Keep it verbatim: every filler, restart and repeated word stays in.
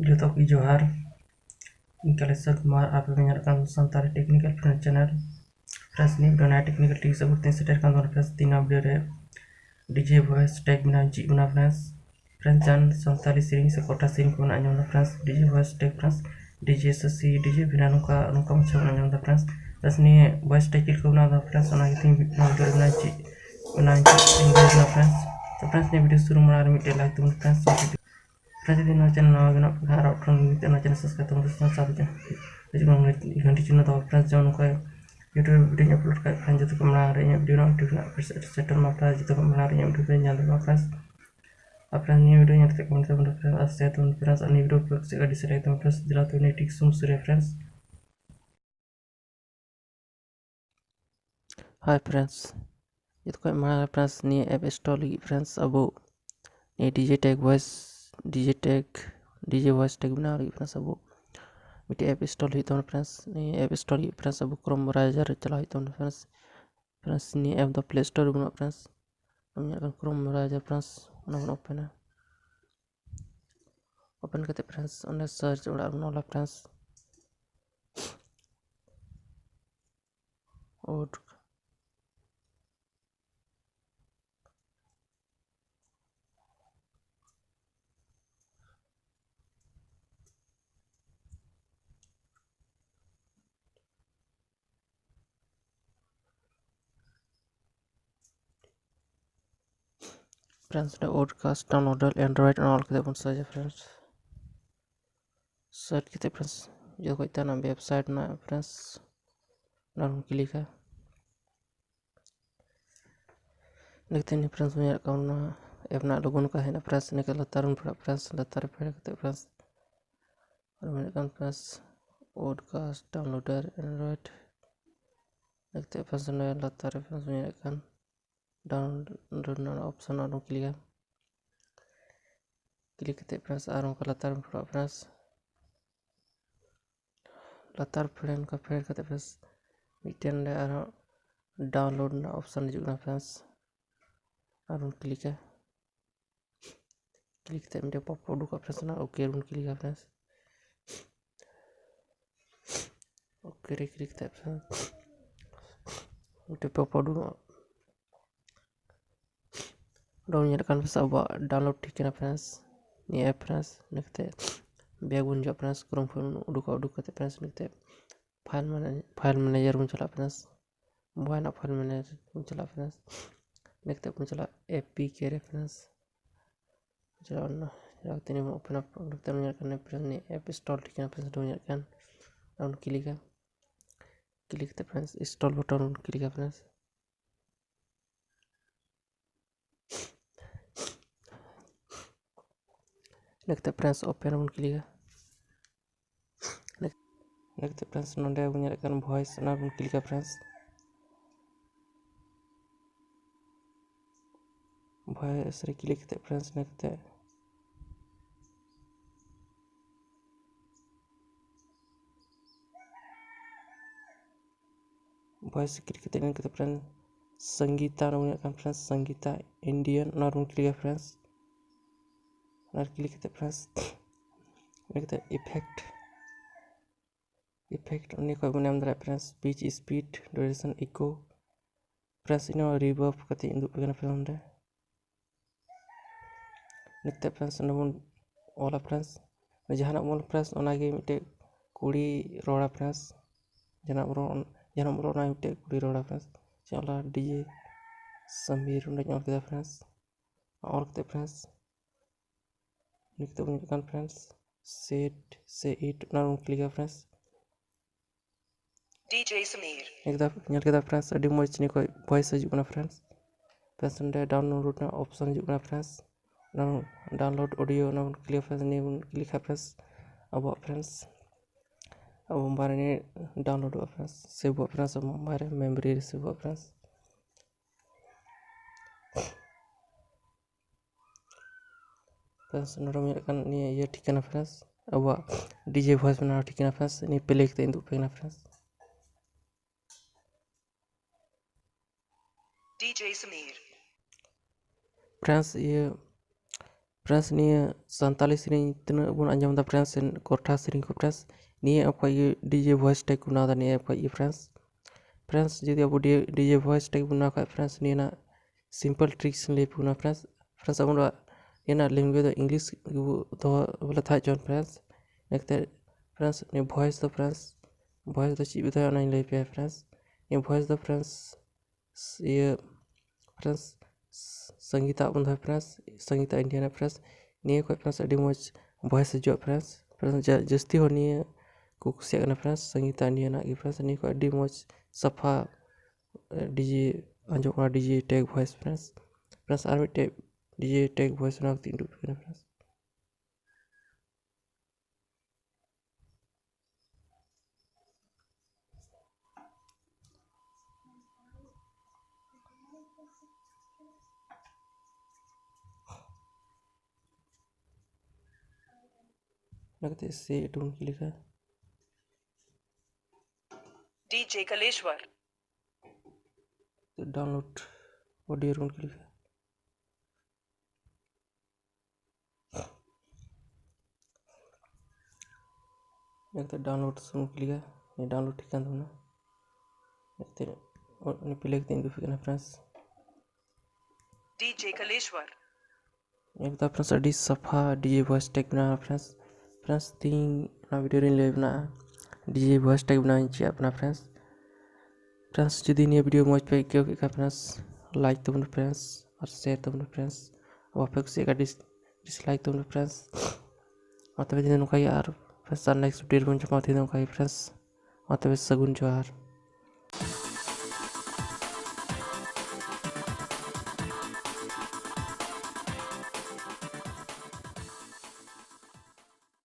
ᱡᱚᱛᱚ ᱠᱚ ᱡᱚᱦᱟᱨ᱾ ᱤᱧ ᱠᱟᱞᱮᱥᱚᱨ ᱠᱩᱢᱟᱨ, ᱟᱯᱮ ᱯᱮ ᱧᱮᱞ ᱠᱟᱱ Santali technical friends channel᱾ Friends, ᱱᱤᱭᱟᱹ video ᱱᱟᱭᱟ technical tips ᱟᱹᱜᱩ ᱠᱟᱛᱮᱧ ᱥᱮᱴᱮᱨ ᱠᱟᱱ ᱛᱟᱵᱚᱱᱟ᱾ Friends, ᱛᱮᱦᱮᱧᱟᱜ video ᱨᱮ DJ voice tag ᱵᱮᱱᱟᱣ ᱪᱮᱫ ᱵᱚᱱᱟ friends᱾ Friends, ᱡᱟᱦᱟᱱ ᱥᱟᱱᱛᱟᱲᱤ ᱥᱮᱨᱮᱧ ᱥᱮ ᱠᱚᱴᱟ ᱥᱮᱨᱮᱧ ᱠᱚᱵᱚᱱ ᱟᱸᱡᱚᱢ ᱮᱫᱟ friends, DJ voice tag friends, DJ ᱥᱮ ᱥᱤ DJ ᱵᱷᱮᱱᱟ ᱱᱚᱝᱠᱟ, ᱱᱚᱝᱠᱟ ᱢᱟᱪᱷᱟ ᱵᱚᱱ ᱟᱸᱡᱚᱢ ᱮᱫᱟ friends᱾ Friends, ᱱᱤᱭᱟᱹ voice tag ᱪᱮᱫ ᱞᱮᱠᱟ ᱵᱮᱱᱟᱣ ᱮᱫᱟ friends, ᱚᱱᱟ ᱜᱮ ᱛᱮᱦᱮᱧ ᱱᱚᱣᱟ video ᱨᱮ ᱵᱮᱱᱟᱣ ᱪᱮᱫ, ᱵᱮᱱᱟᱣ ᱪᱮᱫ ᱤᱧ ᱞᱟᱹᱭ ᱟᱵᱚᱱᱟ friends᱾ ᱛᱚ friends, ᱱᱤᱭᱟᱹ video ᱥᱩᱨᱩ ᱢᱟᱲᱟᱝ ᱨᱮ ᱢᱤᱫᱴᱮᱱ like ᱛᱟᱵᱚᱱ friends᱾ Friends, ᱡᱩᱫᱤ ᱱᱚᱣᱟ channel ᱱᱟᱣᱟ ᱜᱮ ᱢᱮᱱᱟᱜ ᱯᱮ ᱠᱷᱟᱱ, ᱟᱨ ᱚᱯᱷ ᱱᱤᱛᱚᱜ ᱱᱚᱣᱟ channel subscribe ᱛᱟᱵᱚᱱ ᱯᱮ, ᱥᱟᱶᱛᱮ ᱦᱤᱡᱩᱜ ᱠᱟᱱ ᱜᱷᱟᱱᱴᱤ ᱪᱤᱱᱦᱟᱹ ᱛᱟᱵᱚᱱ friends, ᱡᱮᱢᱚᱱ ᱱᱚᱝᱠᱟ YouTube video ᱤᱧ upload ᱠᱟᱜ ᱠᱷᱟᱱ ᱡᱚᱛᱚ ᱠᱷᱚᱱ ᱢᱟᱲᱟᱝ ᱨᱮ ᱤᱧᱟᱹᱜ video ᱨᱮᱱᱟᱜ notification ᱥᱮᱴᱮᱨ ᱢᱟ friends, ᱡᱚᱛᱚ ᱠᱷᱚᱱ ᱢᱟᱲᱟᱝ ᱨᱮ ᱤᱧᱟᱹᱜ video ᱯᱮ ᱧᱟᱢ ᱫᱟᱲᱮᱭᱟᱜ ᱢᱟ friends᱾ ᱟᱨ friends, ᱱᱤᱭᱟᱹ video ᱧᱮᱞ ᱠᱟᱛᱮ comment ᱛᱟᱵᱚᱱ ᱯᱮ friends, ᱟᱨ share ᱛᱟᱵᱚᱱ ᱯᱮ friends, ᱟᱨ ᱱᱤᱭᱟᱹ video ᱯᱮ ᱠᱩᱥᱤᱭᱟᱜ ᱠᱷᱟᱱ dislike ᱛᱟᱵᱚᱱ ᱯᱮ friends᱾ ᱫᱮᱞᱟ ᱛᱚᱵᱮ ᱱᱤᱭᱟᱹ ᱴᱤᱠ ᱥᱩᱢ ᱥᱩᱨᱩᱭᱟ friends᱾ Hi friends, ᱡᱚᱛᱚ ᱠᱷᱚᱱ ᱢᱟᱲᱟᱝ ᱨᱮ friends, ᱱᱤᱭᱟᱹ app install ᱞᱟᱹᱜᱤᱫ friends, ᱟᱵᱚ ᱱᱤᱭᱟᱹ DJ tag voice, DJ tag, DJ voice tag ᱵᱮᱱᱟᱣ ᱞᱟᱹᱜᱤᱫ friends, ᱟᱵᱚ ᱢᱤᱫᱴᱮᱡ app install ᱦᱩᱭᱩᱜ ᱛᱟᱵᱚᱱᱟ friends᱾ ᱱᱤᱭᱟᱹ app install ᱞᱟᱹᱜᱤᱫ friends, ᱟᱵᱚ Chrome browser ᱨᱮ ᱪᱟᱞᱟᱣ ᱦᱩᱭᱩᱜ ᱛᱟᱵᱚᱱᱟ friends᱾ Friends, ᱱᱤᱭᱟᱹ app ᱫᱚ Play Store ᱨᱮ ᱵᱟᱹᱱᱩᱜᱼᱟ friends᱾ ᱟᱢ ᱧᱮᱞ ᱠᱟᱱ Chrome browser friends, ᱚᱱᱟ ᱵᱚᱱ openᱟ᱾ Open ᱠᱟᱛᱮ friends, ᱚᱸᱰᱮ search ᱚᱲᱟᱜ ᱨᱮᱵᱚᱱ ᱚᱞᱟ friends᱾ Od Friends, ᱚᱸᱰᱮ Odcast downloader Android ᱚᱱᱟ ᱚᱞ ᱠᱟᱛᱮ ᱵᱚᱱ search ᱟ friends᱾ Search ᱠᱟᱛᱮ friends, ᱡᱚᱛᱚ ᱠᱷᱚᱡ ᱛᱟᱭᱱᱚᱢ website ᱢᱮᱱᱟᱜᱼᱟ friends, ᱚᱱᱟ ᱵᱚᱱ click ᱟ᱾ ᱤᱱᱟᱹ ᱠᱟᱛᱮ ᱱᱤᱭᱟᱹ friends ᱵᱚᱱ ᱧᱮᱞᱮᱫ ᱠᱟᱱ ᱚᱱᱟ app ᱨᱮᱱᱟᱜ logo ᱱᱚᱝᱠᱟ ᱦᱮᱡ ᱮᱱᱟ friends᱾ ᱤᱱᱟᱹ ᱠᱟᱛᱮ ᱞᱟᱛᱟᱨ ᱵᱚᱱ ᱯᱷᱮᱰᱚᱜᱼᱟ friends, ᱞᱟᱛᱟᱨ ᱨᱮ ᱯᱷᱮᱰ ᱠᱟᱛᱮ friends ᱟᱨ ᱢᱮᱱᱮᱫ ᱠᱟᱱ friends Odcast downloader Android᱾ ᱤᱱᱟᱹ ᱠᱟᱛᱮ friends ᱚᱱᱟ ᱞᱟᱛᱟᱨ ᱨᱮ friends ᱵᱚᱱ ᱧᱮᱞᱮᱫ ᱠᱟᱱ download ᱨᱮᱱᱟᱜ option ᱟᱨ ᱵᱚᱱ click ᱟ᱾ Click ᱠᱟᱛᱮ friends ᱟᱨ ᱚᱱᱠᱟ ᱞᱟᱛᱟᱨ ᱵᱚᱱ ᱯᱷᱮᱰᱚᱜᱼᱟ friends᱾ ᱞᱟᱛᱟᱨ ᱯᱷᱮᱰ ᱚᱱᱠᱟ ᱯᱷᱮᱰ ᱠᱟᱛᱮ friends ᱢᱤᱫᱴᱮᱱ ᱚᱸᱰᱮ ᱟᱨᱦᱚᱸ download ᱨᱮᱱᱟᱜ option ᱦᱤᱡᱩᱜ ᱠᱟᱱᱟ friends, ᱟᱨ ᱵᱚᱱ click ᱟ᱾ click ᱠᱟᱛᱮ ᱢᱤᱫᱴᱮᱱ pop up ᱩᱰᱩᱠᱚᱜᱼᱟ friends, ᱚᱱᱟ OK ᱨᱮᱵᱚᱱ click ᱟ friends᱾ OK ᱨᱮ click ᱠᱟᱛᱮ friends ᱢᱤᱫᱴᱮᱱ pop up ᱩᱰᱩᱠᱚᱜᱼᱟ᱾ ᱰᱟᱣᱩᱱ ᱧᱮᱞᱚᱜ ᱠᱟᱱ friends ᱟᱵᱚᱣᱟᱜ download ᱴᱷᱤᱠ ᱠᱟᱱᱟ friends᱾ ᱱᱤᱭᱟᱹ app friends, ᱤᱱᱟᱹ ᱠᱟᱛᱮ back ᱵᱚᱱ ᱦᱤᱡᱩᱜᱼᱟ friends, Chrome ᱠᱷᱚᱱ ᱩᱰᱩᱠᱚᱜᱼᱟ, ᱩᱰᱩᱠ ᱠᱟᱛᱮ friends ᱤᱱᱟᱹ ᱠᱟᱛᱮ file manager, file manager ᱵᱚᱱ ᱪᱟᱞᱟᱜᱼᱟ friends᱾ ᱵᱚᱭᱦᱟ ᱨᱮᱱᱟᱜ file manager ᱵᱚᱱ ᱪᱟᱞᱟᱜᱼᱟ friends᱾ ᱤᱱᱟᱹ ᱠᱟᱛᱮ ᱵᱚᱱ ᱪᱟᱞᱟᱜᱼᱟ APK ᱨᱮ friends᱾ ᱪᱟᱞᱟᱣ ᱮᱱᱟ᱾ ᱪᱟᱞᱟᱣ ᱠᱟᱛᱮ ᱱᱤᱭᱟᱹ open up, ᱚᱸᱰᱮ ᱠᱟᱛᱮ ᱧᱮᱞ ᱠᱟᱱᱟ friends, ᱱᱤᱭᱟᱹ app install ᱴᱷᱤᱠ ᱠᱟᱱᱟ friends, ᱰᱟᱣᱩᱱ ᱧᱮᱞ ᱠᱟᱱ᱾ ᱟᱨ ᱵᱚᱱ click ᱟ, click ᱠᱟᱛᱮ friends install button ᱵᱚᱱ click ᱟ friends᱾ ᱤᱱᱟᱹ ᱠᱟᱛᱮ friends open ᱵᱚᱱ click ᱟ᱾ ᱤᱱᱟᱹ ᱠᱟᱛᱮ friends ᱱᱚᱰᱮ ᱵᱚᱱ ᱧᱮᱞᱮᱫ ᱠᱟᱱ voice, ᱚᱱᱟ ᱵᱚᱱ click ᱟ friends᱾ Voice ᱨᱮ click ᱠᱟᱛᱮ friends ᱤᱱᱟᱹ ᱠᱟᱛᱮ voice click ᱠᱟᱛᱮ ᱤᱱᱟᱹ ᱠᱟᱛᱮ friends ᱥᱚᱝᱜᱤᱛᱟ, ᱚᱱᱟ ᱵᱚᱱ ᱧᱮᱞᱮᱫ ᱠᱟᱱ friends ᱥᱚᱝᱜᱤᱛᱟ Indian, ᱚᱱᱟ ᱨᱮᱵᱚᱱ click ᱟ friends᱾ ᱚᱱᱟ ᱨᱮ click ᱠᱟᱛᱮ friends ᱤᱱᱟᱹ ᱠᱟᱛᱮ effect, effect ᱱᱤᱭᱟᱹ ᱠᱷᱚᱡ ᱵᱚᱱ ᱮᱢ ᱫᱟᱲᱮᱭᱟᱜᱼᱟ friends, pitch, speed, duration, echo᱾ Friends ᱤᱱᱟᱹ reverb ᱠᱟᱛᱮ ᱩᱫᱩᱜ ᱟᱯᱮ ᱠᱟᱱᱟ friends ᱱᱚᱰᱮ᱾ ᱱᱤᱛᱚᱜ friends ᱚᱸᱰᱮ ᱵᱚᱱ ᱚᱞᱟ friends, ᱡᱟᱦᱟᱱᱟᱜ ᱵᱚᱱ friends ᱚᱱᱟᱜᱮ ᱢᱤᱫᱴᱮᱡ ᱠᱩᱲᱤ ᱨᱚᱲᱟ friends, ᱡᱟᱦᱟᱱᱟᱜ ᱵᱚᱱ ᱨᱚᱲ, ᱡᱟᱦᱟᱱᱟᱜ ᱵᱚᱱ ᱨᱚᱲ ᱚᱱᱟ ᱢᱤᱫᱴᱮᱡ ᱠᱩᱲᱤ ᱨᱚᱲᱟ friends᱾ ᱪᱮᱫ ᱚᱞᱟ DJ ᱥᱟᱢᱤᱨ ᱚᱸᱰᱮᱧ ᱚᱞ ᱠᱮᱫᱟ friends᱾ ᱚᱞ ᱠᱟᱛᱮ friends ᱱᱤᱛᱚᱜ ᱵᱚᱱ ᱧᱮᱞ ᱠᱟᱱ friends set ᱥᱮ it, ᱚᱱᱟ ᱵᱚᱱ click ᱟ friends᱾ DJ Sameer᱾ ᱧᱮᱞ ᱠᱮᱫᱟ, ᱧᱮᱞ ᱠᱮᱫᱟ friends, ᱟᱹᱰᱤ ᱢᱚᱡᱽ ᱱᱤᱭᱟᱹ ᱠᱷᱚᱡ voice ᱦᱤᱡᱩᱜ ᱠᱟᱱᱟ friends᱾ Friends ᱱᱚᱰᱮ download ᱨᱮᱱᱟᱜ option ᱦᱤᱡᱩᱜ ᱠᱟᱱᱟ friends᱾ Download audio ᱚᱱᱟ ᱵᱚᱱ click ᱟ friends, ᱱᱤᱭᱟᱹ ᱵᱚᱱ click ᱟ friends᱾ ᱟᱵᱚᱣᱟᱜ friends ᱟᱵᱚ mobile ᱨᱮ ᱱᱤᱭᱟᱹ downloadᱚᱜᱼᱟ friends, saveᱚᱜᱼᱟ friends, ᱟᱵᱚ mobile ᱨᱮ memory ᱨᱮ saveᱚᱜᱼᱟ friends᱾ Friends ᱱᱚᱰᱮ ᱧᱮᱞᱚᱜ ᱠᱟᱱ ᱱᱤᱭᱟᱹ ᱤᱭᱟᱹ ᱴᱷᱤᱠ ᱠᱟᱱᱟ friends, ᱟᱵᱚᱣᱟᱜ DJ voice ᱚᱱᱟ ᱴᱷᱤᱠ ᱠᱟᱱᱟ friends, ᱱᱤᱭᱟᱹ play ᱠᱟᱛᱮ ᱩᱫᱩᱜ ᱟᱯᱮ ᱠᱟᱱᱟ friends᱾ DJ Sameer᱾ Friends ᱤᱭᱟᱹ Friends, ᱱᱤᱭᱟᱹ ᱥᱟᱱᱛᱟᱞᱤ ᱥᱮᱨᱮᱧ ᱛᱤᱱᱟᱹᱜ ᱵᱚᱱ ᱟᱸᱡᱚᱢ ᱮᱫᱟ friends, ᱥᱮ ᱠᱚᱨᱴᱷᱟ ᱥᱮᱨᱮᱧ ᱠᱚ friends, ᱱᱤᱭᱟᱹ app ᱠᱷᱚᱡ ᱜᱮ DJ voice tag ᱠᱚ ᱵᱮᱱᱟᱣ ᱮᱫᱟ, ᱱᱤᱭᱟᱹ app ᱠᱷᱚᱡ ᱜᱮ friends᱾ Friends, ᱡᱩᱫᱤ ᱟᱵᱚ D-, DJ voice tag ᱵᱚᱱ ᱵᱮᱱᱟᱣ ᱠᱷᱟᱡ friends, ᱱᱤᱭᱟᱹ ᱨᱮᱱᱟᱜ simple tricks ᱤᱧ ᱞᱟᱹᱭ ᱟᱯᱮ ᱠᱟᱱᱟ friends᱾ Friends, ᱟᱵᱚ ᱱᱚᱣᱟ ᱱᱤᱭᱟᱹ ᱨᱮᱱᱟᱜ language ᱫᱚ English ᱜᱮᱵᱚ ᱫᱚᱦᱚ ᱵᱚᱞᱮ ᱛᱟᱦᱮᱸ ᱦᱚᱪᱚᱣᱟᱱ friends᱾ ᱤᱱᱟᱹ ᱠᱟᱛᱮ friends, ᱱᱤᱭᱟᱹ voice ᱫᱚ friends, voice ᱫᱚ ᱪᱮᱫ ᱵᱚ ᱫᱚᱦᱚᱭᱟ ᱚᱱᱟᱧ ᱞᱟᱹᱭ ᱟᱯᱮᱭᱟ friends᱾ ᱱᱤᱭᱟᱹ voice ᱫᱚ friends, ᱤᱭᱟᱹ friends, ᱥᱚᱝᱜᱤᱛᱟ ᱵᱚᱱ ᱫᱚᱦᱚᱭᱟ friends, ᱥᱚᱝᱜᱤᱛᱟ India ᱨᱮᱱᱟᱜ friends᱾ ᱱᱤᱭᱟᱹ ᱠᱷᱚᱡ friends ᱟᱹᱰᱤ ᱢᱚᱡᱽ voice ᱦᱤᱡᱩᱜᱼᱟ friends᱾ Friends, ᱡᱟ-, ᱡᱟᱹᱥᱛᱤ ᱦᱚᱲ ᱱᱤᱭᱟᱹ ᱠᱚ ᱠᱩᱥᱤᱭᱟᱜ ᱠᱟᱱᱟ friends, ᱥᱚᱝᱜᱤᱛᱟ India ᱨᱮᱱᱟᱜ ᱜᱮ friends᱾ ᱱᱤᱭᱟᱹ ᱠᱷᱚᱡ ᱟᱹᱰᱤ ᱢᱚᱡᱽ ᱥᱟᱯᱷᱟ, ᱮ, DJ ᱟᱸᱡᱚᱢᱚᱜ ᱠᱟᱱᱟ, DJ tag voice friends᱾ Friends, ᱟᱨ ᱢᱤᱫᱴᱮᱡ DJ tag voice ᱵᱮᱱᱟᱣ ᱠᱟᱛᱮ ᱩᱰᱩᱠ ᱠᱟᱱᱟ friends᱾ ᱚᱱᱟ ᱠᱟᱛᱮ save ᱵᱚᱱ click ᱟ᱾ DJ Kaleshwar. Download audio ᱨᱮᱵᱚᱱ click ᱟ᱾ ᱤᱱᱟᱹ ᱠᱟᱛᱮ download ᱥᱩᱱ click ᱟ᱾ ᱱᱤᱭᱟᱹ download ᱴᱷᱤᱠ ᱠᱟᱱ ᱛᱟᱵᱚᱱᱟ᱾ ᱤᱱᱟᱹ ᱠᱟᱛᱮ ᱩᱱᱤ play ᱠᱟᱛᱮ ᱤᱧ ᱩᱫᱩᱜ ᱟᱯᱮ ᱠᱟᱱᱟ friends᱾ DJ Kaleshwar. ᱤᱱᱟᱹ ᱠᱟᱛᱮ friends ᱟᱹᱰᱤ ᱥᱟᱯᱷᱟ DJ voice tag ᱢᱮᱱᱟᱜᱼᱟ friends᱾ Friends, ᱛᱤᱦᱤᱧ ᱚᱱᱟ video ᱨᱮᱧ ᱞᱟᱹᱭ ᱟᱵᱚᱱᱟ DJ voice tag ᱵᱮᱱᱟᱣ ᱤᱧ ᱪᱮᱫ ᱟᱯᱮ ᱠᱟᱱᱟ friends᱾ Friends, ᱡᱩᱫᱤ ᱱᱤᱭᱟᱹ video ᱢᱚᱡᱽ ᱯᱮ ᱟᱹᱭᱠᱟᱹᱣ ᱠᱮᱫ ᱠᱷᱟᱱ friends, like ᱛᱟᱵᱚᱱ ᱯᱮ friends, ᱟᱨ share ᱛᱟᱵᱚᱱ ᱯᱮ friends᱾ ᱟᱨ ᱵᱟᱯᱮ ᱠᱩᱥᱤᱭᱟᱜ ᱠᱷᱟᱱ dis-, dislike ᱛᱟᱵᱚᱱ ᱯᱮ friends᱾ ᱢᱟ ᱛᱚᱵᱮ ᱛᱮᱦᱮᱧ ᱫᱚ ᱱᱚᱝᱠᱟ ᱜᱮ, ᱟᱨ friends ᱟᱨ next video ᱨᱮᱵᱚᱱ ᱧᱟᱯᱟᱢᱟ ᱛᱮᱦᱮᱧ ᱫᱚ ᱱᱚᱝᱠᱟ ᱜᱮ friends᱾ ᱢᱟ ᱛᱚᱵᱮ ᱥᱟᱹᱜᱩᱱ ᱡᱚᱦᱟᱨ᱾